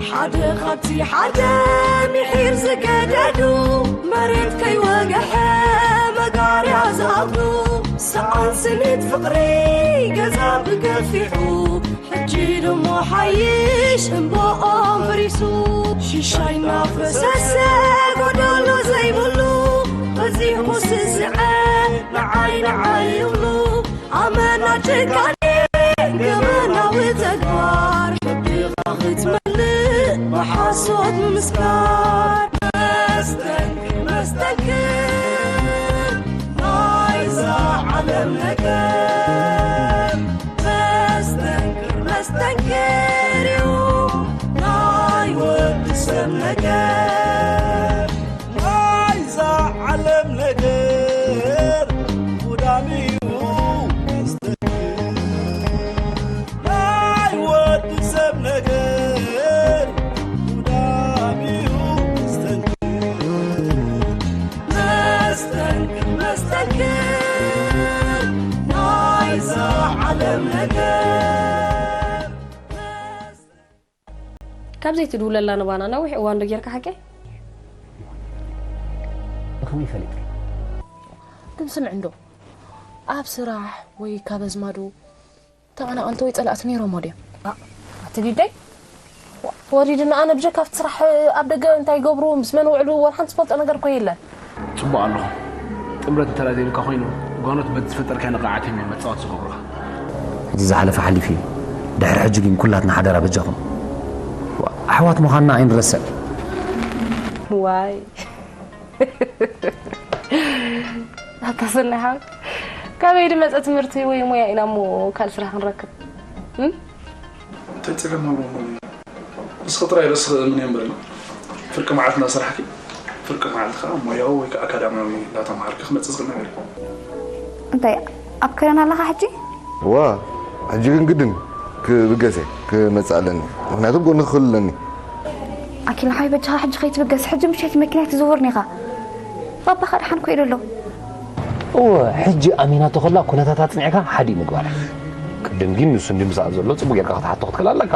ሓደ ካብቲ ሓደ ምሒር ዝገደዱ፣ መሬት ከይወግሐ መጋርያ ዝኣብዱ፣ ሰኣን ስኒት ፍቕሪ ገዛ ብገፊሑ፣ ሕጂ ድሞ ሓይሽ እምባኦም በሪሱ። ሽሻይ እናፈሰሰ ጎደሎ ዘይብሉ፣ በዚሕኩ ስስዐ ንዓይ ንዓይ ይብሉ። ኣመና ጭካኔ ገበናዊ ተግባር፣ ልብኻ ክትመልእ ብሓሶት ምምስካር። መስተንክር፣ መስተንክር ናይዛ ዓለም ነገር፣ መስተንክር፣ መስተንክር እዩ ናይ ወዲ ሰብ ነገር። ናይዛ ዓለም ነገር ጉዳም እዩ መስተንክር። ናይ ወዲ ሰብ ነገር ጉዳም እዩ መስተንክር። መስተንክር፣ መስተንክር ናይዛ ዓለም ነገር። ካብ ዘይትድውለላ ንባና ነዊሕ እዋን ዶ ጌርካ ሓቀይ? ብኸመይ ፈሊጥኪ? ግን ስምዒ እንዶ ኣብ ስራሕ ወይ ካብ ኣዝማዱ ተቐናቐንቲ ወይ ጸላእቲ ነይሮሞ ድዮም? ኣቲ ሊደይ ወሪድና ኣነ ብጀካ ኣብቲ ስራሕ ኣብ ደገ እንታይ ይገብሩ ምስ መን ውዕሉ ወላ ሓንቲ ዝፈልጦ ነገር እኮ የለን። ጽቡቕ ኣለኹ። ጥምረት እንተ ዘይብልካ ኮይኑ ጓኖት በቲ ዝፈጠርካዮ ንቕዓት እዮም መጻወቲ ዝገብሩኻ። እቲ ዝሓለፈ ሓሊፉ እዩ። ድሕሪ ሕጂ ግን ኩላትና ሓደራ በጃኹም ኣሕዋት ምዃንና ኣይንረስዕ። ዋይ ኣታ ሰናይ ሓወይ ካበይ ድመፀ ትምህርቲ ወይ ሞያ ኢና እሞ ካልእ ስራሕ ክንረክብ? እንታይ ፀገም ኣለዎ? ንስኺ ጥራይ ርእስኺ እመኒ እምበር ፍርቂ መዓልቲ እናሰራሕኪ ፍርቂ መዓልቲ ከዓ ሞያዊ ወይ ከዓ ኣካዳሚያዊ እንዳተምሃርኪ ክመፅእ ዝኽእል ነገር እዩ። እንታይ ኣብ ከረን ኣለኻ ሕጂ? እዋ ሕጂ ግን ግድን ክብገስ እየ ክመፅእ ኣለኒ ምኽንያቱ ጎኒ ክኽእል ኣለኒ። ኣኪል ሓይ በጃኻ ሕጂ ከይትብገስ ሕጂ ምሸት መኪና ኣይትዝውርን ኢኻ። ባባኻ ደሓን ኮ ኢሉ ኣሎ። እወ ሕጂ ኣሚናቶ ከላ ኩነታት ኣጽኒዕካ ሓዲ ምግባር። ቅድም ግን ንሱ እንዲ ምስኣ ዘሎ ጽቡቅ ጌርካ ክትሓቶ ክትክእል ኣለካ።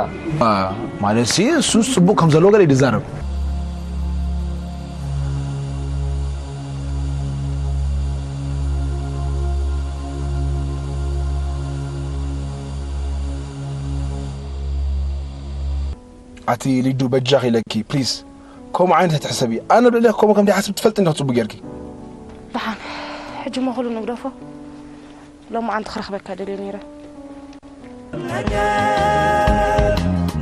ማለት ሲ እሱስ ጽቡቅ ከም ዘለዎ ገለ ይዛረብ። ኣቲ ሊዱ በጃኺ ኢለኪ ፕሊስ ከምኡ ዓይነት ኣይትሕሰቢ ኣነ ኣብ ልዕሌኺ ከምኡ ከም ዘይሓስብ ትፈልጢ እንዲኺ ጽቡቅ ጌርኪ። ደሓን ሕጂ እሞ ኩሉ ንግደፎ። ሎማዓንቲ ክረኽበካ ደልየ ነይረ።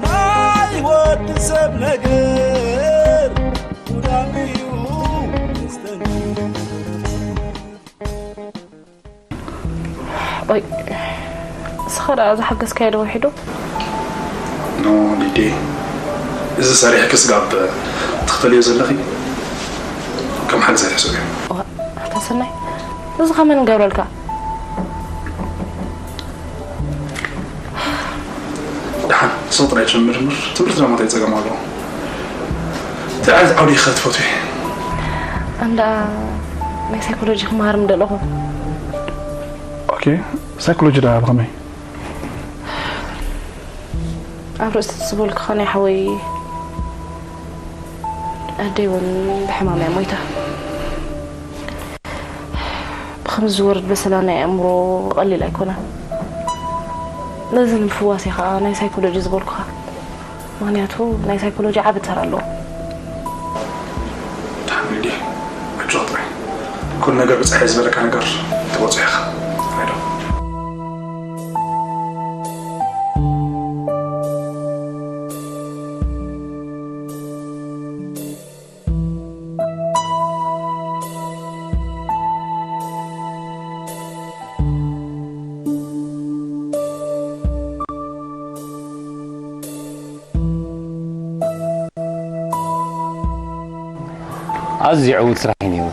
ናይ ወዲ ሰብ ነገር ጉዳም እዩ። ቆይ እስኻ ደኣ ዝሓገዝካዮ ዶ ውሒዱ? ኖ ሊዴ፣ እዚ ሰሪሕኪ ስጋብ ትኽፈልዮ ዘለኺ ከም ሓገዝ ኣይትሕሰብዮ። ኣታ ሰናይ፣ እዚ ከመይ ንገብረልካ? ደሓን ስቕ ጥራይ ጀምር እምበር ትምህርቲ ደሞ እንታይ ጸገም ኣለዎ? እንታይ ዓይነት ዓውዲ ኢኺ ትፈትዊ? ኣንዳ ናይ ሳይኮሎጂ ክመሃር ምደለኹ። ኦኬ፣ ሳይኮሎጂ ደኣ ብኸመይ? ኣብ ርእሲ እቲ ዝበልኩኻ ናይ ሓወይ ኣደይ እውን ብሕማም እያ ሞይታ። ብኸምዚ ዝወርድ በሰላ ናይ ኣእምሮ ቀሊል ኣይኮነን። ነዚ ንምፍዋስ እየ ከዓ ናይ ሳይኮሎጂ ዝበልኩኻ። ምኽንያቱ ናይ ሳይኮሎጂ ዓቢ ተራ ኣለዎ። ተሓሚዲ ኣጆኽ ጥራይ ኩሉ ነገር ብፅሐ ዝበለካ ነገር ትበፅሖ ኢኻ። ኣዝዩ ዕዉት ስራሕ እዩ ነይሩ።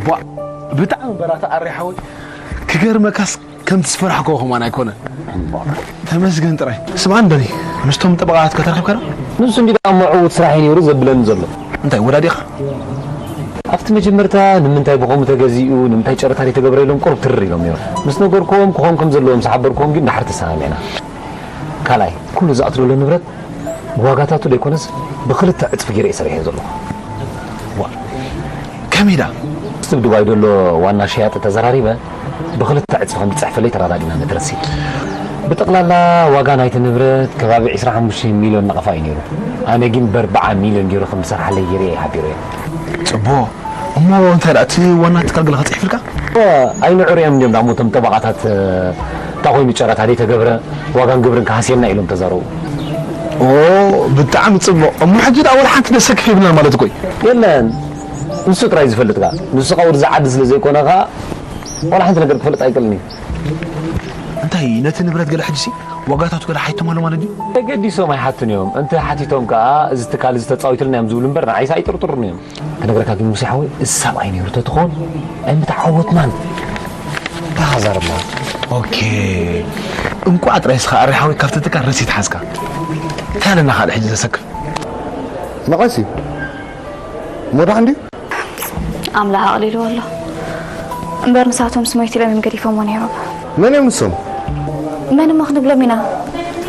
ቧእ ብጣዕሚ በራታ ኣሬ ሓወይ ክገርመካስ ከምቲ ዝፈራሕክዎ ከማን ኣይኮነ። ተመስገን ጥራይ። ስምዓኒ ዳኒ ምስቶም ጠበቓታትካ ተራኺብካ ዶ? ንሱ እንዲ ደኣ እሞ ዕዉት ስራሕ እዩ ነይሩ ዘብለኒ ዘሎ። እንታይ ወዳዲኻ? ኣብቲ መጀመርታ ንምንታይ ብኸምኡ ተገዚኡ፣ ንምንታይ ጨረታ ዘይተገብረ ኢሎም ቁሩብ ትርር ኢሎም እዮም። ምስ ነገርኩዎም ክኾን ከም ዘለዎ ምስ ሓበርኩዎም ግን ድሓር ተሰማሚዕና። ካልኣይ፣ ኩሉ ዝኣትለሉ ንብረት ብዋጋታቱ ዘይኮነስ ብኽልተ ዕጽፊ ገይረ እየ ሰሪሐ ዘለኹ። ዋ፣ ከመይ ደኣ? ምስቲ ብዱባይ ዘሎ ዋና ሸያጢ ተዘራሪበ ብኽልተ ዕጽፊ ከም ዝጽሕፈለይ ተረዳዲና ነቲ ረሲት። ብጠቕላላ ዋጋ ናይቲ ንብረት ከባቢ ዕስራ ሓሙሽተ ሚልዮን ናቕፋ እዩ ነይሩ። ኣነ ግን ብኣርብዓ ሚልዮን ገይሩ ከም ዝሰርሓለይ ገይረ እየ ሓቢረዮ። ጽቡቕ። እሞ እንታይ ደኣ እቲ ዋና ትካል ገለ ከጽሕፍልካ? እወ፣ ኣይንዕሩዮም እንድዮም ዳሞ እቶም ጠበቓታት፣ እ፣ እንታይ ኮይኑ ጨረታ ዘይተገብረ፣ ዋጋን ግብርን ክሃስየና ኢሎም ተዛረቡ። ኦ፣ ብጣዕሚ ጽቡቕ። እሞ ሕጂ ደኣ ወላ ሓንቲ ደሰክፍ የብልናን ማለት እኮ እዩ። የለን፣ ንሱ ጥራይ ዝፈልጥካ። ንሱ ኸኣ ወዲ እዛ ዓዲ ስለ ዘይኮነ ኸኣ፣ ወላ ሓንቲ ነገር ክፈልጥ ኣይክእልን እዩ። እንታይ፣ ነቲ ንብረት ገለ ሕጂሲ ዋጋታቱ ገለ ሓቲቶም ኣሎ ማለት ድዩ? ተገዲሶም ኣይሓቱን እዮም። እንተ ሓቲቶም ከኣ፣ እዚ ትካል እዚ ተጻዊትልና እዮም ዝብሉ እምበር፣ ንዓይስ ኣይጥርጥሩን እዮም። ክነግረካ ግን ሙሴ ሓወይ፣ እዚ ሰብኣይ ነይሩ ተትኾን ኣይምተዓወትናን። እንታይ ዛረብና? ኦኬ። እንቋዕ ጥራይ እስኻ ኣሪ ሓወይ ካብቲ ትካል ረሲት ሓዝካ። እንታይ ኣለና ካልእ ሕጂ ዘሰክፍ? መቐስ እዩ። እሞ ደሓን ድዩ? ኣምላኽ ኣቕሊልዎ ኣሎ። እምበር ንሳቶምስ ሞይቱ ኢሎም እዮም ገዲፎምዎ ነይሮም። መን እዮም ንሶም? መን እሞ ክንብሎም ኢና?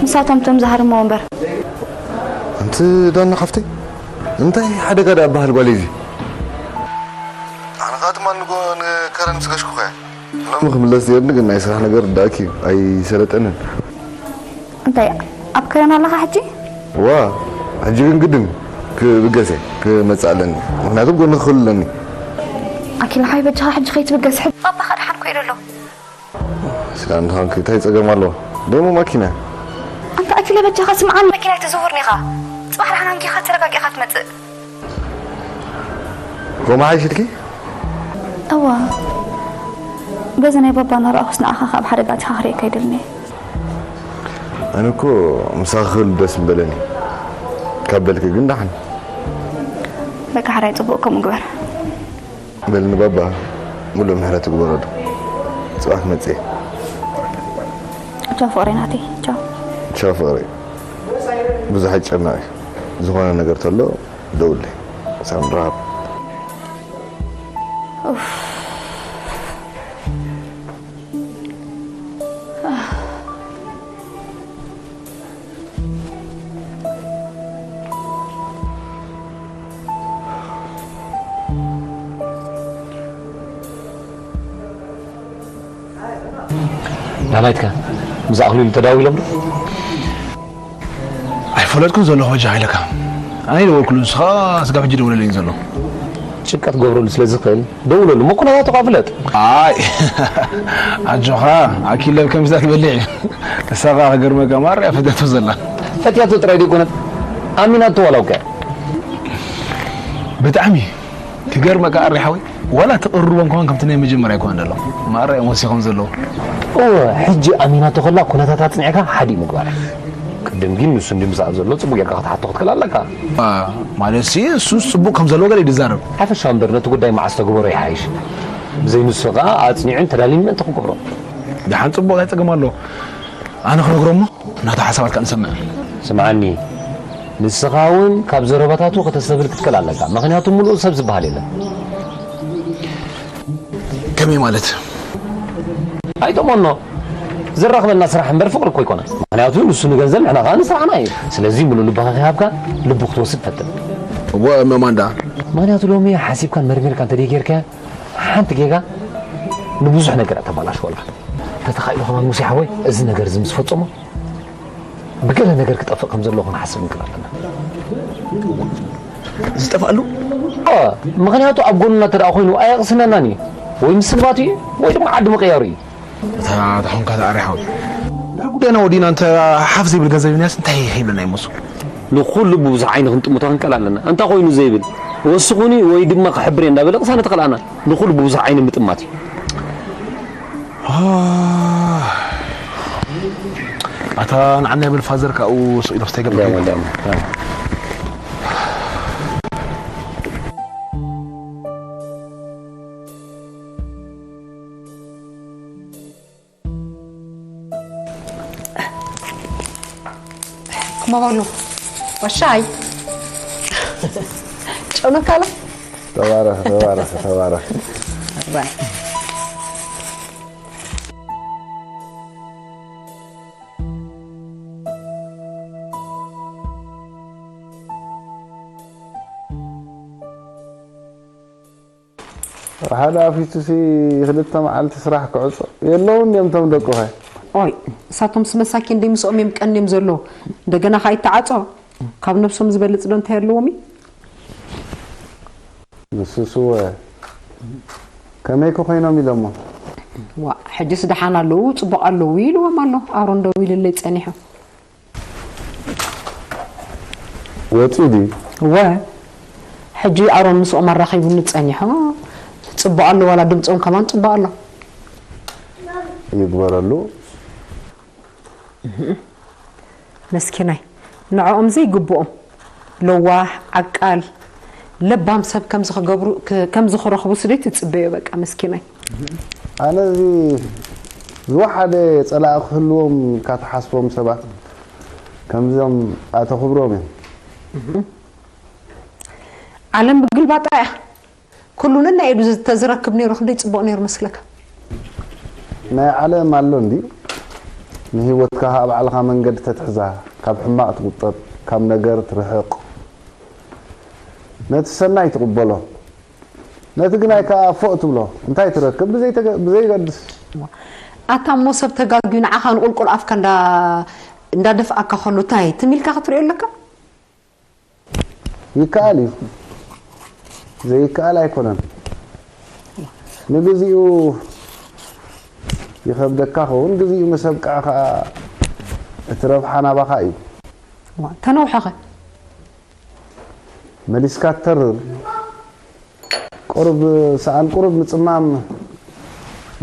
ንሳቶም እቶም ዝሃርምዎ እምበር። ኣንቲ ዳና ሓፍተይ፣ እንታይ ሓደጋ ደኣ በሃል ጓል እዚ? ኣነ ኸኣ ትማል ንጎ ንከረን ምስ ገሽኩኸ። ሎሚ ክምለስ ዝየድሊ ግን ናይ ስራሕ ነገር ዳእኪ ኣይሰለጠንን። እንታይ ኣብ ከረን ኣለኻ ሕጂ? ዋ፣ ሕጂ ግን ግድን ክብገሰ ክመጽእ ኣለኒ። ምኽንያቱ ጎኒ ክኽእል ኣለኒ። ኣኪል ሓይ በጃኻ ሕጂ ከይትብገስ ሕጂ። ባባኻ ደሓን ኮይኑ ኣሎ። ስለ እንድኻንኪ እንታይ ጸገም ኣለዎ? ደሞ ማኪና። ኣንታ ኣኪለ በጃኻ ስምዓኒ። መኪና ኣይትዝውርን ኢኻ። ጽባሕ ደሓን ኣንጊኻ ተረጋጊኻ ትመጽእ። ጎማ ሓይሽልኪ? እዋ። በዚ ናይ ባባ እናረኣኹስ ንኣኻ ካብ ሓደጋ ኣቲኻ ክርእየካ ኣይደልን እየ። ኣነ እኮ ምሳኺ ክህሉ ደስ ምበለኒ። ካብ በልኪ ግን ደሓን። በቃ ሓራይ ጽቡቕ ከምኡ ግበር። በል ንባባ ሙሉእ ምሕረት ይግበረሉ። ጽባሕ ክመጽእ እየ። ቻው ፍቕረይ ናተይ፣ ቻው። ቻው ፍቕረይ። ብዙሕ ኣይጨነቕ። ዝኾነ ነገር ተሎ ደውለይ። ሳምራብ። ኡፍ። ዳናይትከ ምስ ኣኽሊሉ ተዳዊሎም ዶ? ኣይፈለጥኩን ዘለኹ በጃኻ ኢለካ። ኣነ ይደወልኩሉ፣ ንስኻ ስጋብ ሕጂ ደውለለይ ዘሎ። ጭንቀት ክገብረሉ ስለ ዝኽእል ደውለሉ፣ እሞ ኩነታቱ ከኣ ፍለጥ። ኣይ፣ ኣጆኻ፣ ኣኪለ ከምዚኣ ትበልዕ። እሳ ከኣ ክገርመካ ማርያ ፈትያቶ ዘላ። ፈትያቶ ጥራይ ደይኮነት፣ ኣሚናቶ ዋላ እኮ። ብጣዕሚ። ክገርመካ ኣሪ ሓወይ፣ ዋላ ትቕርቦም ከማን ከምቲ ናይ መጀመርያ ኣይኮነን ዘሎ። ማራ እዮም ወሲኾም ዘለዉ። እወ፣ ሕጂ ኣሚናቶ ከላ ኩነታት ኣጽኒዕካ ሓዲኡ ምግባር። ቅድም ግን ንሱ እንዲ ምሳእ ዘሎ ጽቡቕ ጌርካ ክትሓቶ ክትክእል ኣለካ። አ፣ ማለት ሲ፣ እሱስ ጽቡቕ ከም ዘለዎ ገለ እዩ ዝዛረብ። ሓፈሻዊ እምበር ነቲ ጉዳይ መዓስ ተግበሮ ይሓይሽ። ብዘይ ንሱ ከኣ ኣጽኒዑን ተዳልዩን ምእንቲ ክገብሮ። ደሓን ጽቡቕ፣ እንታይ ጸገም ኣለዎ? ኣነ ክነግሮ እሞ ናቱ ሓሳባት ከኣ ንሰምዕ። ስምዓኒ፣ ንስኻ እውን ካብ ዘረባታቱ ከተስተብህል ክትክእል ኣለካ። ምኽንያቱ ምሉእ ሰብ ዝበሃል የለን። ከመይ ማለት? ኣይጠመኖ። ዘራኽበና ስራሕ እምበር ፍቕሪ እኮ ኣይኮነን። ምኽንያቱ ንሱ ንገንዘብ ንሕና ከኣ ንስራሕና እዩ። ስለዚ ምሉእ ልብኻ ከይሃብካ ልቡ ክትወስድ ፈትን። እወ፣ እመማን ደኣ። ምኽንያቱ ሎሚ ሓሲብካን መርሚርካን እንተደይጌርካያ ሓንቲ ጌጋ ንብዙሕ ነገር እያ ተባላሽወልካ። እንተተኻኢሉ ከማን ሙሴ ሓወይ፣ እዚ ነገር እዚ ምስ ፈጸሞ፣ ብገለ ነገር ክጠፍእ ከም ዘለዎ ክንሓስብ ንክእል ኣለና። ዝጠፍኣሉ? እ፣ ምኽንያቱ ኣብ ጎንና እንተ ደኣ ኮይኑ ኣየቕስነናን እዩ። ወይ ምስንባቱ እዩ፣ ወይ ድማ ዓዲ ምቕያሩ እዩ። እታ ተኾንካ ተኣሪ ሓወይ። ድሕሪ ጉዳይና ወዲእና እንተ ሓፍ ዘይብል ገንዘብ ይብልናስ እንታይ ይብለና ይመስሉ? ንኹሉ ብብዙሕ ዓይኒ ክንጥምቶ ክንክእል ኣለና። እንታይ ኮይኑ ዘይብል? ወስኹኒ ወይ ድማ ክሕብር እየ እንዳበለ ቅሳነት ኸልኣና። ንኹሉ ብብዙሕ ዓይኒ ምጥማት እዩ። ኣታ ንዓና ይብል ፋዘር ካብኡ ስቕ ኢሉ ክስታይ ገብር እንዲያውም፣ እንዲያውም። Come va? Vasciai? C'è una cala? ተባረኽ፣ ተባረኽ፣ ተባረኽ። እዋይ። ሓደ ኣፊቱሲ ክልተ መዓልቲ ስራሕ ክዕጾ የለውን እዮም እቶም ደቁኸ። ኦይ፣ እሳቶምስ መሳኪን ደይ ምስኦም እዮም ቀንዮም ዘለዉ። እንደገና ከኣ ይተዓጾ። ካብ ነብሶም ዝበልጽ ዶ እንታይ ኣለዎም እዩ? ንሱስ እወ፣ ከመይ ከ ኮይኖም ኢሎሞ? ዋ፣ ሕጅስ ደሓን ኣለዉ፣ ጽቡቕ ኣለዉ ኢልዎም ኣሎ። ኣሮን ደዊልለይ ጸኒሑ። ወጺኡ ድዩ? እወ፣ ሕጂ ኣሮን ምስኦም ኣራኺቡኒ ጸኒሑ። ጽቡቕ ኣሎ፣ ዋላ ድምጾም ከማን ጽቡቕ ኣሎ። ይግበረሉ። መስኪናይ፣ ንዕኦም ዘይግብኦም ለዋህ፣ ዓቃል፣ ለባም ሰብ ከምዚ ክገብሩ፣ ክ-፣ ከምዚ ክረኽቡ ስደይ ትጽበዮ በቃ መስኪናይ። ኣነ እዚ ዝወሓደ ጸላኢ ክህልዎም ኢልካ ትሓስቦም ሰባት ከምዞም ኣቶ ክብሮም እዮም። ዓለም ብግልባጣ እያ። ኩሉ ነናይ ኢዱ ተዝረክብ ነይሩ ክንደይ ጽቡቕ ነይሩ መስለካ። ናይ ዓለም ኣሎ እንዲ ንህይወትካ ኣብ ባዕልኻ መንገዲ ተትሕዛ፣ ካብ ሕማቕ ትቁጠብ፣ ካብ ነገር ትርሕቕ፣ ነቲ ሰናይ ትቕበሎ፣ ነቲ ግናይ ከኣ ፎእ ትብሎ። እንታይ ትረክብ ብዘይተገ-፣ ብዘይገድስ። ኣታ እሞ ሰብ ተጋግዩ ንዓኻ ንቁልቁል ኣፍካ እንዳ እንዳደፍኣካ ከሎ እንታይ ትም ኢልካ ክትሪኦ ኣለካ። ይከኣል እዩ፣ ዘይከኣል ኣይኮነን። ንግዚኡ ይኸብደካ ኸውን፣ ግዚኡ ምስ ኣብቅዐ ከኣ እቲ ረብሓ ናባኻ እዩ። ዋ፣ ተነውሐኸ። መሊስካ ትተርር። ቁሩብ ሰኣን ቁሩብ ምጽማም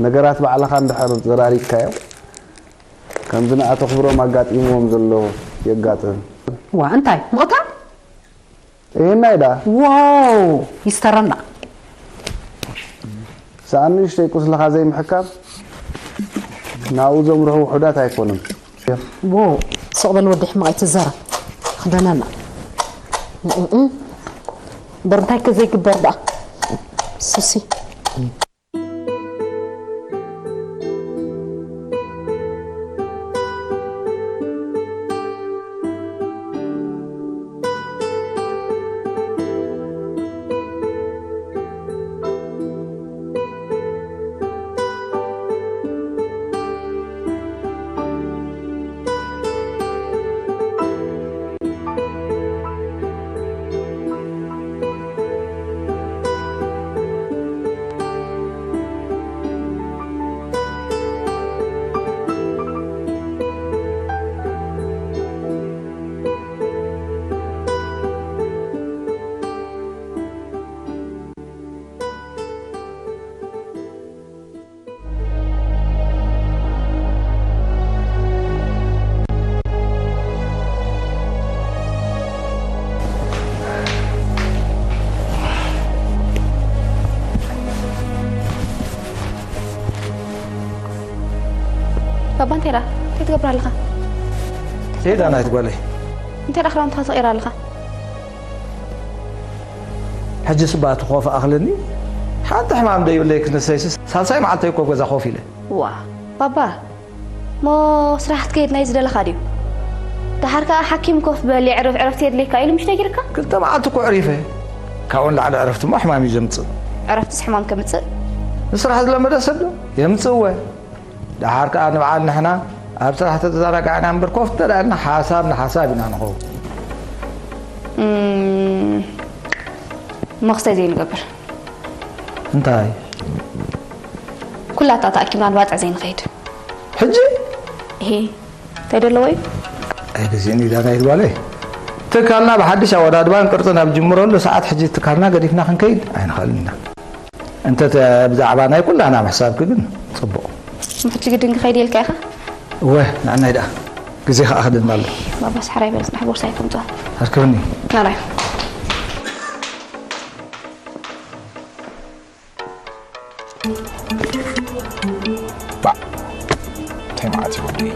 ነገራት ባዕልኻ እንድሕር ዘራሪግካዮ ከምዚ ንኣቶ ክብሮም ኣጋጢምዎም ዘሎ የጋጥም። ዋ፣ እንታይ ምቕታል? ይህናይ ዳ ዋው፣ ይስተረና። ሰኣን ንእሽተይ ቁስልኻ ዘይምሕካም ናብኡ ዘምርሑ ውሑዳት ኣይኮኑን። ዎ፣ ስቕ በል ወዲ ሕማቕ ኣይትዛረብ። ክደናና። እም፣ እም። እምበር እንታይ ከ ዘይግበር ደኣ? ሱሲ። ባባ እንታይ ደኣ እንታይ ትገብር ኣለኻ? ሄዳ ናይት ጓለይ እንታይ ደኣ ክዳውንትኻ ትቕይር ኣለኻ? ሕጂ ስባእቲ ኮፍ ኣኽልኒ ሓንቲ ሕማም ደይብለይ ክንሰይስስ ሳልሳይ መዓልተይ እኮ ገዛ ኮፍ ኢለ። ዋ ባባ ሞ ስራሕ ክትከይድ ናይ ዝደለኻ ድዩ? ደሓር ከኣ ሓኪም ኮፍ በል የዕረፍ ዕረፍቲ የድልየካ ኢሉ ምሽ ነጊርካ? ክልተ መዓልቲ እኮ ዕሪፈ። ካብኡ ንላዕሊ ዕረፍቲ እሞ ሕማም እዩ ዘምፅእ። ዕረፍትስ ሕማም ከምፅእ? ንስራሕ ዝለመደ ሰብ ዶ የምፅእወ? ደሓር ከኣ ንበዓል ንሕና ኣብ ስራሕ ተዘናጋዕና እምበር ኮፍ እንተደኣልና ሓሳብ ንሓሳብ ኢና ንኸውን። እም፣ መኽሰይ ዘይንገብር። እንታይ? ኩላታ ተኣኪብና ንባጽዕ ዘይንኸይድ። ሕጂ? እሄ፣ እንታይ ደለዎ እዩ? ኣይግዜን ኢላ ናይ ጓለይ። ትካልና ብሓድሽ ኣወዳድባን ቅርጽን ኣብ ጅምረሉ ሰዓት ሕጂ ትካልና ገዲፍና ክንከይድ ኣይንኽእልን ኢና። እንተ ተ-፣ ብዛዕባ ናይ ኩላና ምሕሳብኪ ግን ጽቡቕ። ሕጂ ግድን ክኸይድ ኢልካ ኢኻ? እወ፣ ንዓናይ ደኣ ግዜ ከኣ ክደና ኣሎ። ባባስ ሓራይ በል፣ ጽናሕ ቦርሳይ ከምጽኦ። ኣርክብኒ። ናራይ። ባዕ፣ እንታይ መዓት እዩ ወደይ?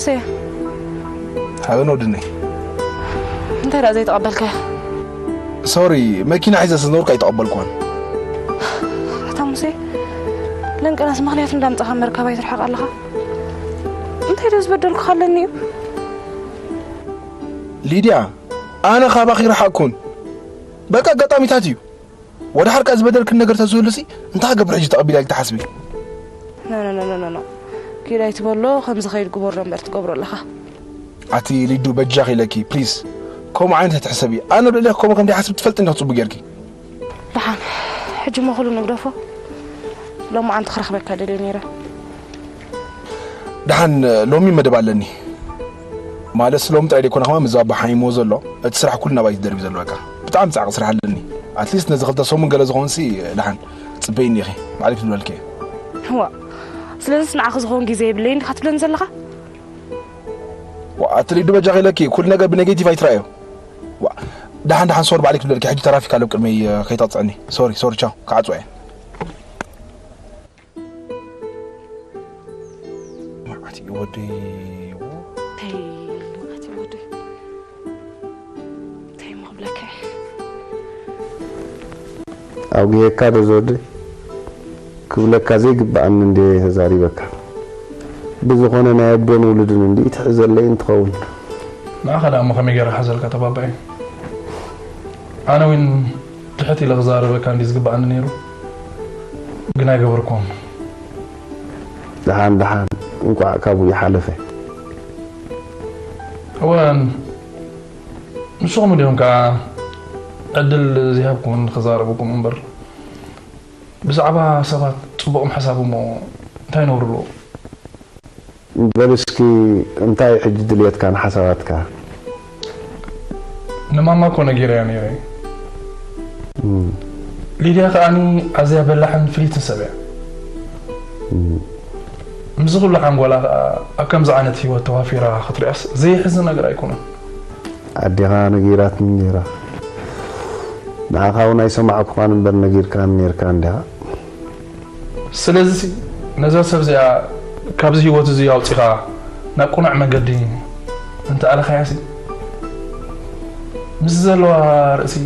ሙሴ፣ ሓበን ወድነይ። እንታይ ደኣ ዘይተቐበልካያ? ሶሪ፣ መኪና ሒዘ ስለ ዝነበርኩ ኣይተቐበልኩዋን። ኣታ ሙሴ፣ ለንቀናስ ምኽንያት እንዳምጻኻ መርካብ ኣይትርሓቕ ኣለኻ። እንታይ ዶ ዝበደልኩኻ ኣለኒ እዩ? ሊድያ፣ ኣነ ካባኺ ረሓቕኩን። በቃ ኣጋጣሚታት እዩ። ወደ ሓርቃ ዝበደልክን ነገር ተዝህሉሲ እንታይ ክገብር ሕጂ ተቐቢላ ኢልካ ትሓስቢ? ኖ፣ ኖ፣ ኖ፣ ኖ፣ ኖ፣ ኖ። ኪድ ኣይትበሎ፣ ከም ዝኸይድ ግበሮ እምበር ትገብሮ ኣለኻ። ኣቲ ሊዱ በጃኺ ኢለኪ፣ ፕሊዝ። ከምኡ ዓይነት ኣይትሕሰቢ። ኣነ ኣብ ልዕሌኺ ከምኡ ከም ዘይሓስብ ትፈልጢ እንዲኺ ጽቡቕ ጌርኪ። ደሓን፣ ሕጂ እሞ ኩሉ ንግደፎ። ሎማዓንቲ ክረኽበካ ደልየ ነይረ። ደሓን ሎሚ መደብ ኣለኒ። ማለት ሎሚ ጥራይ ደይኮነ ከማን ምስ ኣባ ሓሚሞ ዘሎ እቲ ስራሕ ኩሉ ናባይ ተደርቢ ዘሎ በቃ። ብጣዕሚ ጻዕቂ ስራሕ ኣለኒ። ኣትሊስት ነዚ ክልተ ሰሙን ገለ ዝኾንሲ ደሓን ጽበይኒ ኢኺ። ባዕልኪ ትብለልኪ እየ። እዋ፣ ስለዚስ ንዓኺ ዝኸውን ግዜ የብለይን ዲኻ ትብለኒ ዘለኻ? ዋ፣ ኣቲ ሊዱ በጃኺ ኢለኪ ኩሉ ነገር ብኔጌቲቭ ኣይትረኣዮ። ዋ፣ ደሓን ደሓን ሶሪ ባዕልኪ ትብለልኪ። ሕጂ ትራፊክ ኣሎ ቅድመይ ከይተቕጽዕኒ። ሶሪ ሶሪ ቻው። ክዓጽዋ እየ። መዓት እዩ ወደይ። እንታይ መዓት እዩ ወደይ? እንታይ እሞ ክብለካ እየ? ኣጉህየካ ዶ ዝወደይ? ክብለካ ዘይግብኣኒ እንድየ ተዛሪበካ። ብዝኾነ ናይ ኣቦን ውሉድን እንድዩ ትሕዘለይ እንትኸውን። ንዓኻ ደኣ እሞ ከመይ ገይረ ክሕዘልካ ተባባዒ? ኣነ እውን ትሕት ኢለ ክዛረበካ እንድዩ ዝግብኣኒ ነይሩ፣ ግን ኣይገበርኩዎን። ደሓን ደሓን እንቋዕ ካብኡ ይሓለፈ። እወ፣ ንስኹም እንዲኹም ከኣ ዕድል ዘይሃብኩምን ክዛረበኩም እምበር፣ ብዛዕባ ሰባት ጽቡቕ ምሕሳብ እሞ እንታይ ነውሪ ኣለዎ? በል እስኪ እንታይ ሕጂ ድልየትካን ሓሳባትካ? ንማማ እኮ ነጊረያ ነይረ። እም። ሊድያ ከኣኒ ኣዝያ በላሕን ፍልይትን ሰብ እያ። እም። ምስዚ ኩሉ ሓንጎላ ከኣ ኣብ ከምዚ ዓይነት ህይወት ተዋፊራ ክትሪኣስ ዘየሕዝን ነገር ኣይኮነን። ኣዴኻ ነጊራትኒ ነይራ። ንዓኻ እውን ኣይሰማዕኩኻን እምበር ነጊርካኒ ነይርካ እንዲኻ። ስለዚሲ ነዛ ሰብ እዚኣ ካብዚ ህይወት እዚ ኣውጺኻ ናብ ቅኑዕ መገዲ እንተኣለኻያሲ፣ ምስዚ ዘለዋ ርእሲ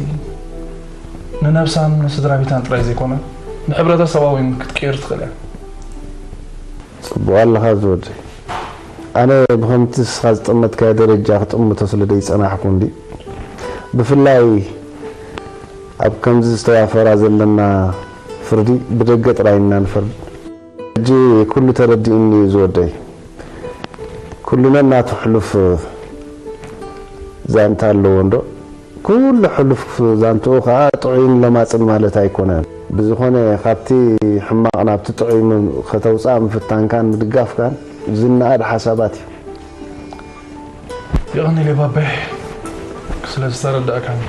ንነብሳን ንስድራ ቤታን ጥራይ ዘይኮነ፣ ንሕብረተሰባ እውን ክትቅይር ትኽእል እያ። ጽቡቕ ኣለኻ ዝወደይ። ኣነ ብኸምቲ ንስኻ ዝጠመትካዮ ደረጃ ክጥምቶ ስለ ዘይጸናሕኩ እንዲ፣ ብፍላይ ኣብ ከምዚ ዝተዋፈራ ዘለና ፍርዲ ብደገ ጥራይ ኢና ንፈርድ። ሕጂ ኩሉ ተረዲኡኒ እዩ ዝወደይ። ኩሉ ነናቱ ሕሉፍ ዛንታ ኣለዎ እንዶ፣ ኩሉ ሕሉፍ ዛንትኡ ኸኣ ጥዑይን ለማጽን ማለት ኣይኮነን። ብዝኾነ ካብቲ ሕማቕ ናብቲ ጥዑይ ም-፣ ከተውጽኣ ምፍታንካን ምድጋፍካን ዝነኣድ ሓሳባት እዩ። የቐንየለይ ባባይ ስለ ዝተረዳእካኒ።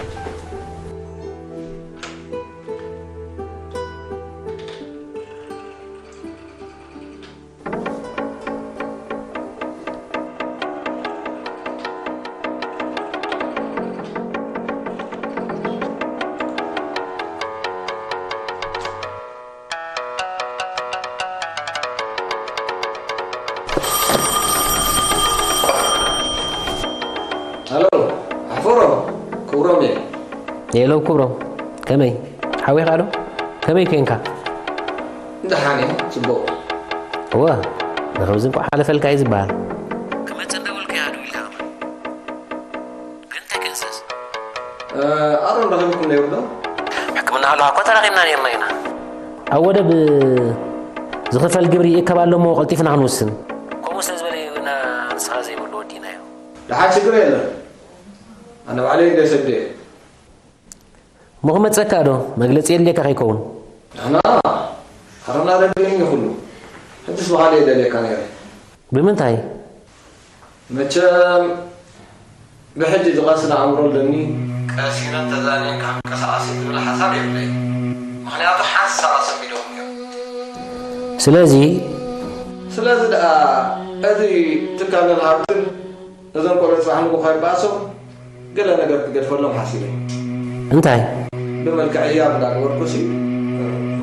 ሃሎ፣ ኣሕፈሮም፣ ክብሮም እየ። ሄሎ ክብሮም፣ ከመይ? ሓዊኻ ዶ? ከመይ ኮንካ? ደሓን እየ፣ ጽቡቕ። እወ፣ ንኸምዚ እንኳዕ ሓለፈልካ እዩ ዝበሃል። ክመጽእ እንዳበልኩ እየ ሃደው ኢልካ ከማን። ግን እንታይ ክእዘዝ? እ፣ ኣሮን ረኺብኩም ነይሩ ዶ? ሕክምና ከለኻ እኮ ተራኺብና ነይርና ኢና። ኣብ ወደብ ዝኽፈል ግብሪ ይእከብ ኣሎ እሞ ቀልጢፍና ክንውስን። ከምኡ ስለ ዝበለ እዩ ና ንስኻ ዘይብሉ ወዲእናዮ። ደሓን ሽግር የለን። ኣነ ባዕለይ እንደ ሰብደ እየ። እሞ ክመጸካ ዶ? መግለጺ የድልየካ ከይከውን። ንሕና ኣሮና ረዲኡኒ ኩሉ። ሕጅስ ብኻልእ እየ ደልየካ ነይረ። ብምንታይ? መቸም ብሕጂ ዝቐስን ኣእምሮ ኣለኒ። ቀሲነን ተዛንየን ካብ እንቀሳቐስ ዝብል ሓሳብ የብለይን። ምኽንያቱ ሓንሳብ ኣሰንቢዶም እዮም። ስለዚ ስለዚ ደኣ እዚ ትካልን ሃብትን ነዞም ቆልዑ ጽባሕ ንግሆ ከይበኣሶም ገለ ነገር ክገድፈሎም ሓሲበ። እንታይ? ብመልክዕ ህያብ እንዳገበርኩሲ፣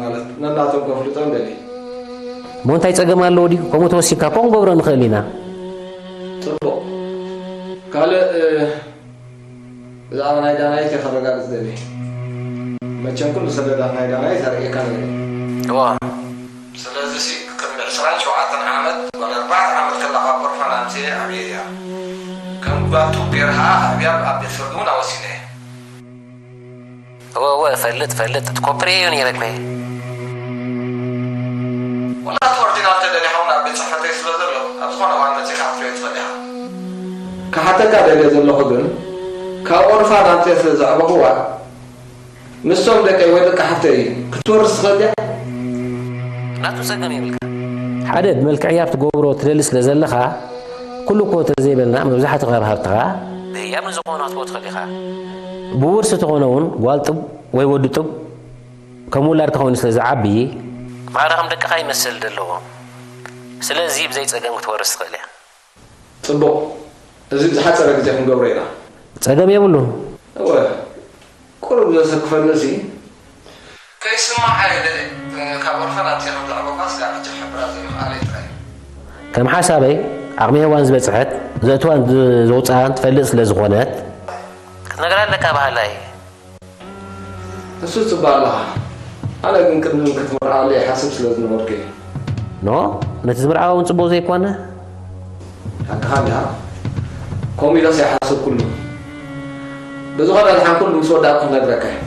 ማለት ነናቶም ከፍልጦም ደልየ። እሞ እንታይ ጸገም ኣለዎ ድዩ? ከምኡ ተወሲንካ እኮ ክንገብሮ ንኽእል ኢና። ካልእ ብዛዕባ ናይ ዳናይት እየ ከረጋግጽ ደልየ። መቸም ኩሉ ሰነዳት ናይ ዳናይት ኣርእየካ ነይረ። እዋ። ስለዚ ሲ ቅድሚ ዕስራን ሸውዓተን ዓመት ዋላ ኣርባዕተ ዓመት ከላ ካብ ኦርፋን ኣምጽኤ ኣብየ እያ። ከም ጓል ጡብ ገይረ ኸኣ ኣብያ ኣብ ቤት ፍርዲ እውን ኣወሲነ እየ። እወ እወ እፈልጥ እፈልጥ እቲ ኮፒ ርእየዮ ነይረ እኮ። ወላ እቲ ኦሪጂናል ተደሊኻ እውን ኣብ ቤት ጽሕፈተይ ስለ ዘሎ ኣብ ዝኾነ እዋን መጺኻ ክትሪኦ ትኽእል ኢኻ። ክሓተካ ደልየ ዘለኹ ግን ካብ ኦርፋን ኣምጺኤ ስለ ዘዕበኹዋ ምስቶም ደቀይ ወይ ደቂ ሓፍተይ ክትወርስ ትኽእል ድያ? ናቱ ጸገም የብልካ። ሓደ ብመልክዕ ህያብ ትገብሮ ትደሊ ስለ ዘለኻ ኩሉ እኮ ተዘይበልና መብዛሕትኡ ካብ ሃብትኻ ብህያብ ንዝኾኑ ክትቦ ትኽእል ኢኻ። ብውርሲ ተኾነ እውን ጓል ጡብ ወይ ወዲ ጡብ ከም ውላድካ ኮይኑ ስለ ዝዓቢ ማዕረ ከም ደቅኻ ይመስል ዘለዎ። ስለዚ ብዘይ ጸገም ክትወርስ ትኽእል እያ። ጽቡቕ፣ እዚ ብዝሓጸረ ግዜ ክንገብሮ ኢና። ጸገም የብሉን። እወ፣ ቁሩብ ዘሰክፈኒ ሲ። ከይስማዓ እየ ደልየ። ካብ ኦርፋን ኣምጺኤ ከም ዘዕበኳ ስጋዕ ሕጂ ክሕብራ ዘይምኽኣለይ ጥራይ። ከም ሓሳበይ ዓቕሚ ሄዋን ዝበጽሐት ዘእትዋን ዘውጽኣን ትፈልጥ ስለ ዝኾነት ክትነግራ ኣለካ በሃላይ። እሱ ጽቡቕ ኣለኻ። ኣነ ግን ቅድሚ ክትምርዓወለይ ይሓስብ ስለ ዝነበርኩ እየ። ኖ፣ ነቲ ዝምርዓዋ እውን ጽቡቕ ዘይኮነ። ሓቅኻ እንዲኻ። ከምኡ ኢለስ ኣይሓሰብኩሉን። ብዝኾነ ድሓን ኩሉ ምስ ወዳእኩ ክነግረካ እየ።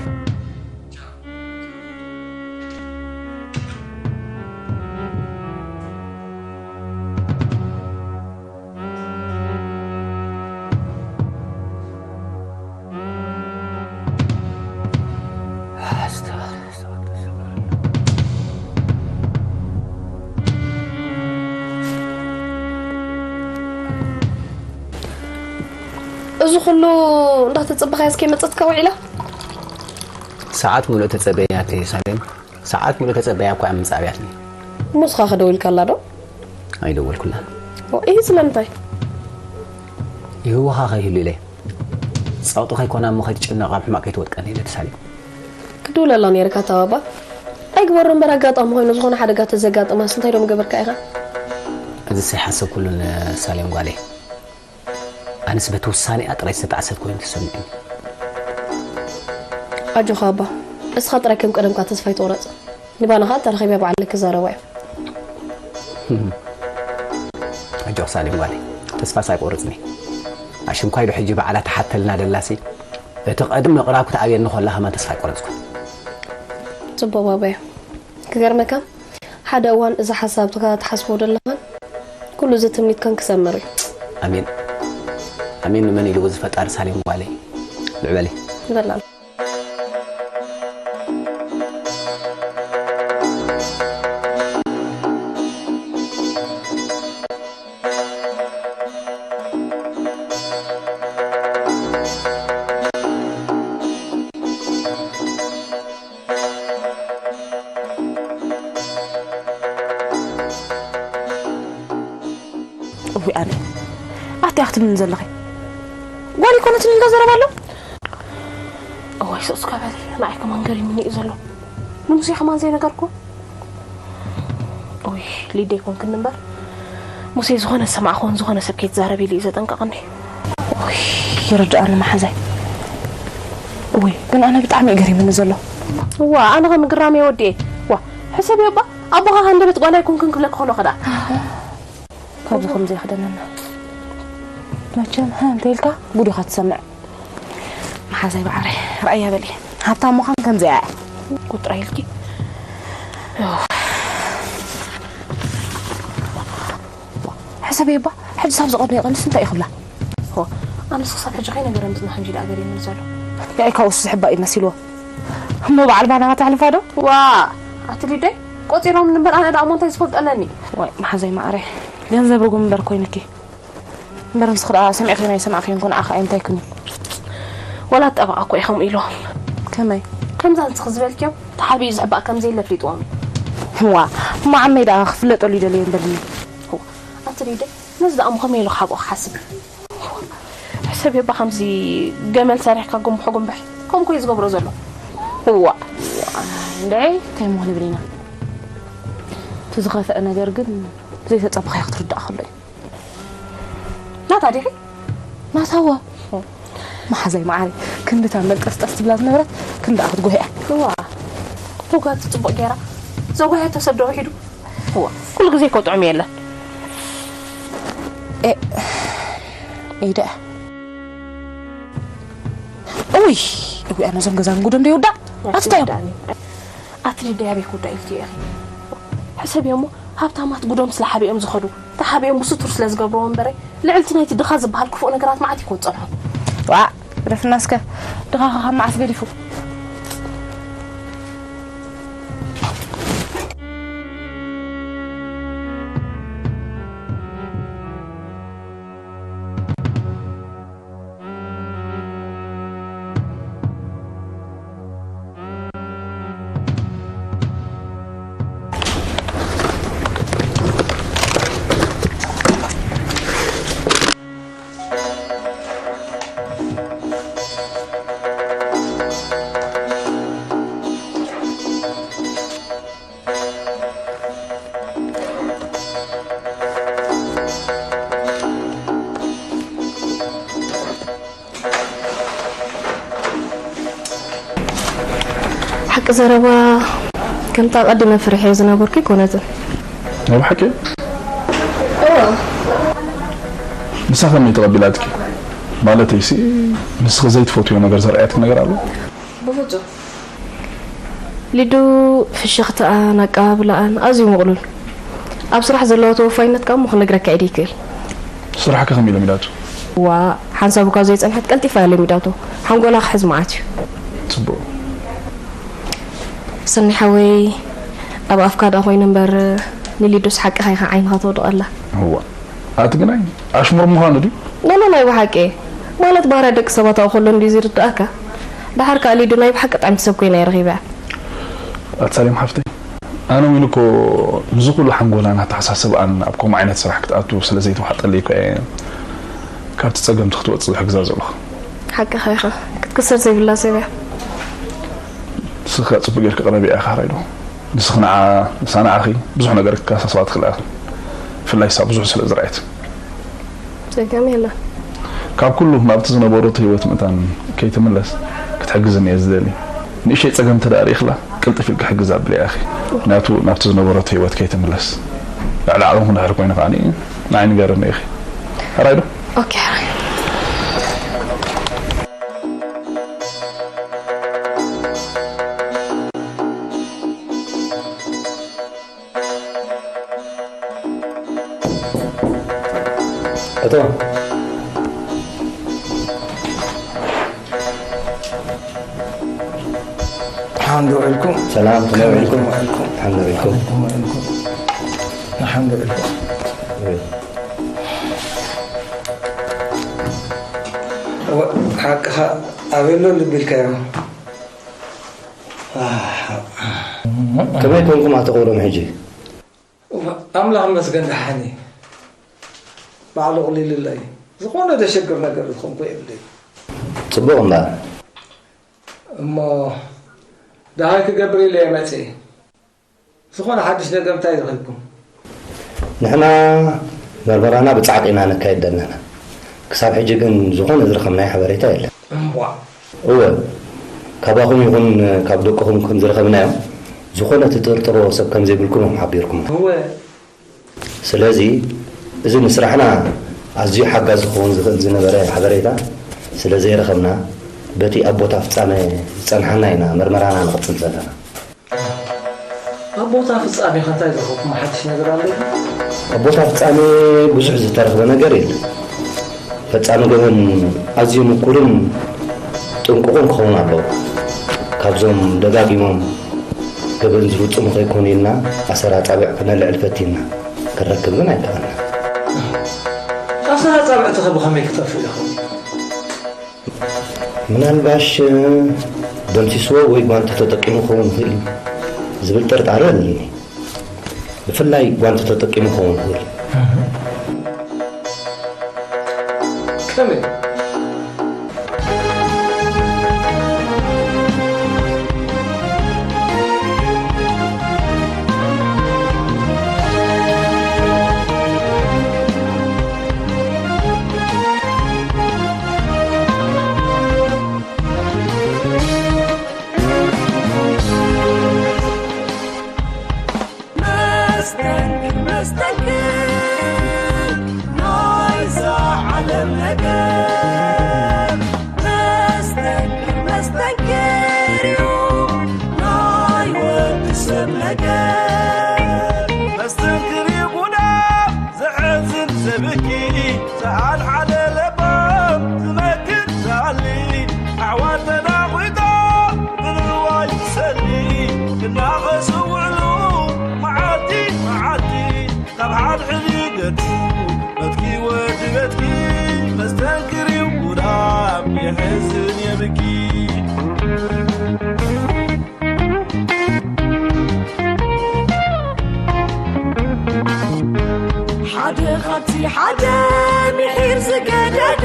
እዚ ኩሉ እንዳተጸበኻያ እስከ መጸትካ ውዒላ? ሰዓት ሙሉእ ተጸበያትኒ ሳሌም። ሰዓት ሙሉእ ተጸበያ እኳ እያ ምምጻእ ኣብያትኒ። እሞ ንስኻ ከ ደዊልካላ ዶ? ኣይደወልኩላን። ኦ፣ ኢሂ ስለምንታይ? ይህወኻ ከይህሉ ኢለ። ጸቕጢ ከይኮና እሞ ከይትጭነቕ ኣብ ሕማቕ ከይትወድቀኒ ኢለ ተሳሊም። ክድውለላ ነይርካ እታ ባባ። ኣይግበሮ እምበር ኣጋጣሚ ኮይኑ ዝኾነ ሓደጋ ተዘጋጥማስ እንታይ ዶ ምገበርካ ኢኻ? እዚ ዘይሓሰብኩሉን ሳሌም ጓለይ። ኣነስ በቲ ውሳኔኣ ጥራይ ዝተጣዕሰት ኮይኑ ተሰሚዑኒ። ኣጆኻ ኣባ፣ እስኻ ጥራይ ከም ቀደምካ ተስፋ ኣይትቑረጽ። ንባና ኸኣ ተራኺበ ባዕለይ ክዛረባ እየ። ኣጆኺ ሳሌም ጓለይ፣ ተስፋስ ኣይቆርጽን እየ። ኣሽንኳይ ዶ ሕጂ ባዕላ ትሓተልና ደላሲ፣ እቲ ቀድሚ ምቕራብ ክትኣብየኒ ኮላ ከማን ተስፋ ኣይቆረጽኩን። ጽቡቕ ባባየ። ክገርመካ፣ ሓደ እዋን እዚ ሓሳብካ ትሓስቦ ደለኻን ኩሉ እዚ ትምኒትካን ክሰምር እዩ። ኣሜን። ኣሜን ንመን ኢልዎ ዝፈጣሪ ሳሌም ጓለይ። ልዕበሊ። ንበላ። እውይ ኣነ፣ ኣቲ ክትብልኒ ዘለኺ? ጓል ኣይኮነትን ኢልካ ዘረባ ኣሎ? እዋይ ስቕ እስከ በሊ፣ ንዓይ ከማን ገሪሙኒ እዩ ዘሎ። ንሙሴ ከማን ዘይነገርኩ? ኡይ፣ ሊደይ ኮንክኒ እምበር፣ ሙሴ ዝኾነ ዝሰማዕኽዎን ዝኾነ ሰብ ከይትዛረቢ ኢሉ እዩ ዘጠንቀቐኒ። ኡይ፣ ይርድኣኒ መሓዛይ። ኡይ፣ ግን ኣነ ብጣዕሚ እዩ ገሪሙኒ ዘሎ። እዋ፣ ኣነ ከ ምግራም እየ ወዲኤ። ዋ፣ ሕሰብዮ እባ፣ ኣቦኻ ሃንደበት ጓል ኣይኮንክን ክብለኪ ከሎ ከ ደኣ። ካብዚ ከምዚ ይኽደነና። መቸም ሃ እንተ ኢልካ ጉድ ኢኻ ትሰምዕ። መሓዛይ ብዓረይ፣ ርኣያ በሊ። ሃብታም ምዃን ከምዚኣ እያ። ቁጥራ ኢልኪ። ሕሰብዮ እባ፣ ሕጂ ሳብ ዝቐድሞ ይቐንስ እንታይ እዩ ክብላ? ሆ፣ ኣነስ ክሳብ ሕጂ ከይነገረኒ ዝናሕ እንጂ ደኣ ገሪሙኒ ዘሎ። ያኢ ካብኡስ ዝሕባእ እዩ መሲልዎ። እሞ በዓል ባና ከተሕልፋ ዶ? ዋ፣ ኣቲ ሊደይ፣ ቆጺሮምኒ እምበር ኣነ ደኣ እሞ እንታይ ዝፈልጦ ኣለኒ? ዋይ፣ መሓዛይ መዓረይ፣ ገንዘብ ርጉም እምበር ኮይኑኪ። እምበር ንስኺ ደኣ ሰሚዕክዮን ኣይሰማዕክዮን እኮ ንዓኺ እንታይ ኩኒ። ወላ ጠበቓ እኮ እዩ ከምኡ ኢልዎም። ከመይ? ከምዛ ንስኺ ዝበልክዮም ተሓቢኡ ዝሕባእ ከም ዘየለ ኣፍሊጥዎም እዩ። ዋ፣ እሞ ዓመይ ደኣ ክፍለጠሉ ይደልዮ እምበልኒ። ዋ፣ ኣቲ ሊደይ፣ ነዚ ደኣ እሞ ከመይ ኢሉ ክሓብኦ ክሓስብ? ሕሰብዮ እባ ከምዚ ገመል ሰሪሕካ ጉንብሕ ጉንብሕ። ከምኡ እኮ እዩ ዝገብሮ ዘሎ። እዋ፣ እዋ፣ እንድዒ እንታይ እሞ ክንብል ኢና? እቲ ዝኸፍአ ነገር ግን ዘይተጸበኻዮ ክትርዳእ ከሎ እዩ። ናታ ዲኺ? ናታዋ። መሓዛይ መዓሪ፣ ክንድታ መንጠስጠስ ትብላ ዝነበረት ክንድኣ ክትጎህ እያ። እዋ፣ ተጓቲ ጽቡቕ ገይራ ዘጓየቶ ሰብ ዶ ውሒዱ? እዋ፣ ኩሉ ግዜ እኮ ጥዑም የለን። ኤ፣ ኢደ። እውይ፣ እውይ፣ ኣነ እዞም ገዛ ንጉዶም ዶ ይውዳእ? ኣትታ እዮም። ኣትሊዳ ኣበይ ክውዳእ ኢልኪ ኢኺ? ሕሰብዮ እሞ፣ ሃብታማት ጉዶም ስለ ሓቢኦም ዝኸዱ፣ ተሓቢኦም ብስቱር ስለ ዝገብርዎ እምበረ፣ ልዕልቲ ናይቲ ድኻ ዝበሃል ክፉእ ነገራት መዓት እዩ ክወጸልሖም። ዋእ፣ ግደፍና እስከ፣ ድኻ ኸ ካብ መዓስ ገዲፉ? ሓቂ ዘረባ፣ ከምታ ቀዲመ ፈሪሐዮ ዝነበርኩ ኣይኮነትን። ናይ ብሓቂ? እዋ። ንሳ ከመይ ተቐቢላትኪ? ማለተይሲ፣ ንስኺ ዘይትፈትዮ ነገር ዘርኣየትኪ ነገር ኣሎ? ብፍጹም። ሊዱ ፍሽኽታኣን ኣቀባብላኣን ኣዝዩ ምቕሉል። ኣብ ስራሕ ዘለዋ ተወፋይነት ከኣ እሞ ክነግረካ ኢደ ይክእል። ስራሕኪ ከመይ ኢሎም ኢላቱ? ዋ፣ ሓንሳብ እኳ ዘይጸንሐት ቀልጢፋ እያ ለሚዳቶ። ሓንጎላ ክሕዝ መዓት እዩ። ጽቡቕ። ሰኒ ሓወይ፣ ኣብ ኣፍካ ደኣ ኮይኑ እምበር፣ ንሊዱስ ሓቅኻ ኢኻ ዓይንኻ ተውድቐላ። እዋ፣ ኣቲ ግናይ ኣሽሙር ምዃኑ ድዩ? ኖ፣ ኖ፣ ናይ ብሓቂ። ማለት ባህርያ ደቂ ሰባት ኣብኡ ከሎ እንድዩ ዝርድኣካ። ደሓር ከኣ ሊዱ ናይ ብሓቂ ጥዕምቲ ሰብ ኮይና እየ ረኺበያ። ኣቲ ሳሌም ሓፍተይ፣ ኣነ እውን እኮ ንዚ ኩሉ ሓንጎላን ኣተሓሳስብኣን ኣብ ከምኡ ዓይነት ስራሕ ክትኣቱ ስለ ዘይተዋሕጠለይ እኮ እየ ካብቲ ጸገምቲ ክትወጽእ ዝሕግዛ ዘለኹ። ሓቅኻ ኢኻ። ክትክሰር ዘይብላ ሰብ እያ። ንስኺ ከኣ ጽቡቕ ጌርኪ ቅረብያ ኢኻ፣ ራይዶ። ንስኺ ንዓ፣ ንሳ ንዓኺ ብዙሕ ነገር ክተሓሳስባ ትኽእላ ኢኺ። ብፍላይ ንሳ ብዙሕ ስለ ዝረኣየት። ጸገም የለን። ካብ ኩሉ ናብቲ ዝነበረቶ ህይወት ምእታን ከይትምለስ ክትሕግዝኒ እየ ዝደሊ። ንእሽተይ ጸገም እንተ ደኣ ርኢኽላ፣ ቅልጥፍ ኢልኪ ሕግዝ ኣብልያ ኢኺ። ምኽንያቱ ናብቲ ዝነበረቶ ህይወት ከይትምለስ። ልዕሊ ዓቕምኺ እንድሕር ኮይኑ ከኣ ንዓይ ንገርኒ ኢኺ። ሕራይ ዶ? ኦኬ፣ ሕራይ። እቶ። ሓንዶ ውዒልኩም? ሰላም፣ ከመይ ከመይ ውዒልኩም? ውዒልኩም? ሓንዶ ውዒልኩም? ከመይ ውዒልኩም? ንሓንዶ ውዒልኩም? እወ፣ ሓቅኻ ኣበይ ኣሎ ልቢ ኢልካዮ? ከመይ ኮንኩም ኣቶ ክብሮም ሕጂ? እዋ፣ ኣምላኽ ይመስገን ደሓን እየ። ባዕሉ ኣቕሊሉለይ። ዝኾነ ዘሸግር ነገር ዝኾንኩ የብለይ። ጽቡቕ እምበኣር። እሞ ደሃይ ክገብር ኢለ እየ መጽኤ። ዝኾነ ሓድሽ ነገር እንታይ ረኺብኩም? ንሕና መርመራና ብጻዕቂ ኢና ነካይድ ዘለና። ክሳብ ሕጂ ግን ዝኾነ ዝረኸብናዮ ሓበሬታ የለን። እምቧ። እወ፣ ካባኹም ይኹን ካብ ደቅኹም ከም ዝረኸብናዮ፣ ዝኾነ ትጥርጥርዎ ሰብ ከም ዘይብልኩም እዮም ሓቢርኩምና። እወ። ስለዚ፣ እዚ ንስራሕና ኣዝዩ ሓጋዚ ክኸውን ዝኽእል ዝነበረ ሓበሬታ ስለ ዘይረኸብና፣ በቲ ኣብ ቦታ ፍጻመ ዝጸንሓና ኢና መርመራና ንቕጽል ዘለና። ኣብ ቦታ ፍጻሜ ከ እንታይ ዝረኸብኩም ሓድሽ ነገር ኣሎ? ኣብ ቦታ ፍጻሜ ብዙሕ ዝተረኽበ ነገር የለን። ፈጻሚ ገበን ኣዝዩ ምኩርን ጥንቁቕን ክኸውን ኣለዎ። ካብዞም ደጋጊሞም ገበን ዝፍጽሙ ከይኮኑ ኢልና ኣሰር ኣጻብዕ ክነልዕል ፈቲንና፣ ክንረክብ ግን ኣይከኣልናን። ኣሰር ኣጻብዕቲ ከ ብኸመይ ክጠፍእ ይኽእል? ምናልባሽ ደምሲስዎ ወይ ጓንቲ ተጠቂሙ ክኸውን ይኽእል እዩ ዝብል ጥርጣረ ኣለኒ። ብፍላይ ጓንቲ ተጠቂሙ ክኸውን ይኽእል። ከመይ? ሕዝን የብኪ። ሓደ ካብቲ ሓደ ምሒር ዝገደዱ፣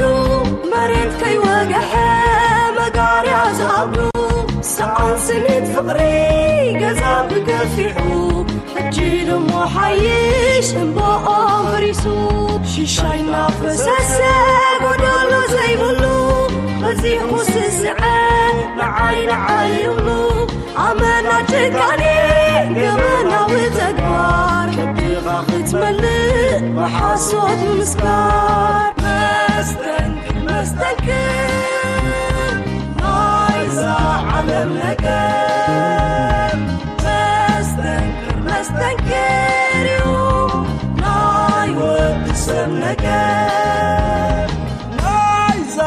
መሬት ከይወግሐ መጋርያ ዝኣብዱ፣ ሰኣን ስኒት ፍቕሪ ገዛ ብገፊሑ፣ ሕጂ ድሞ ሓይሽ እምባኦም ፈሪሱ። ሽሻይ እናፈሰሰ ጎደሎ ዘይብሉ፣ በዚሑ ስስዐ ንዓይ ንዓይ ይብሉ። ኣመና ጭካኔ ገበናዊ ተግባር፣ ከብድኻ ክትመልእ ብሓሶት ምስጋር። መስተንክር መስተንክር ናይዛ ዓለም ነገር፣ መስተንክር መስተንክር እዩ ናይ ወዲ ሰብ ነገር። ናይዛ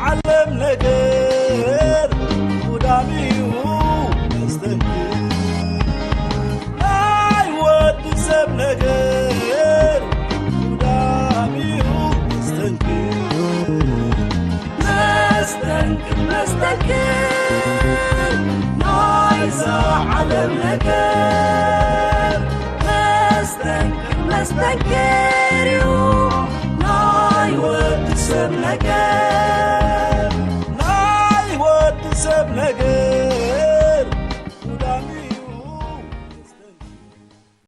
ዓለም ነገር ጉዳም እዩ መስተንክር። ናይ ወዲ ሰብ ነገር ጉዳም እዩ መስተንክር። መስተንክር መስተንክር ናይዛ ዓለም ነገር፣ መስተንክር መስተንክር እዩ ናይ ወዲ ሰብ ነገር።